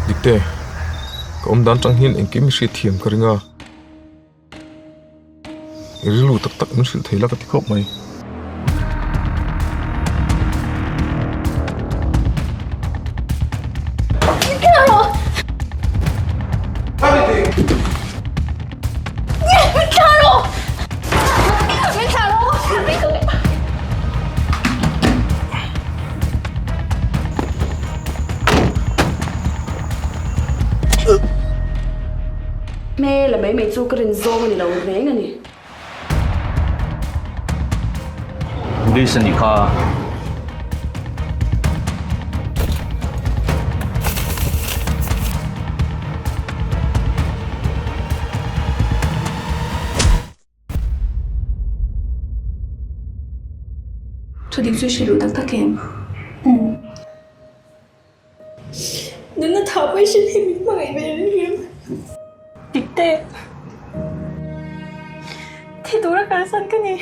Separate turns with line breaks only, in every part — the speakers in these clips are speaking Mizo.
Dikte, ka awm dan tang hian engkim i hriat thiam ka ring a. I rilru tak tak min hrilh thei la ka ti khawp mai.
Hmel a mai mai chu ka rin zawng a ni lo reng a ni.
Police a nih kha.
Thudik chu i hrilh duh tak tak em? Umm. Nunna tha pawh i hrilh hi min hmangaih ve reng em? Dikte. Thi tura kalsan ka ni.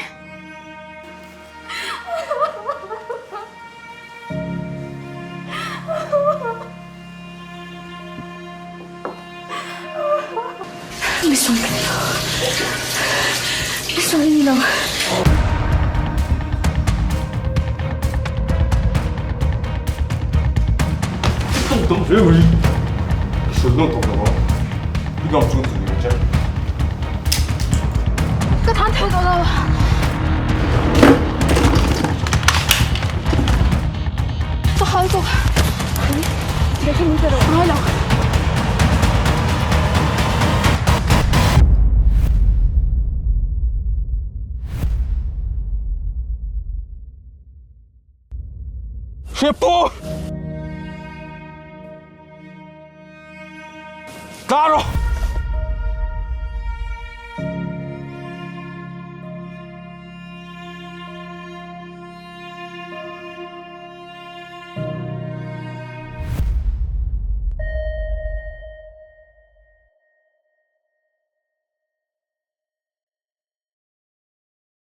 Misual ka ni lo. Misual ni lo. Ka than thei tawh lo. Ka hal tawh. Ngai lo.
Hriatpu! Tla rawh!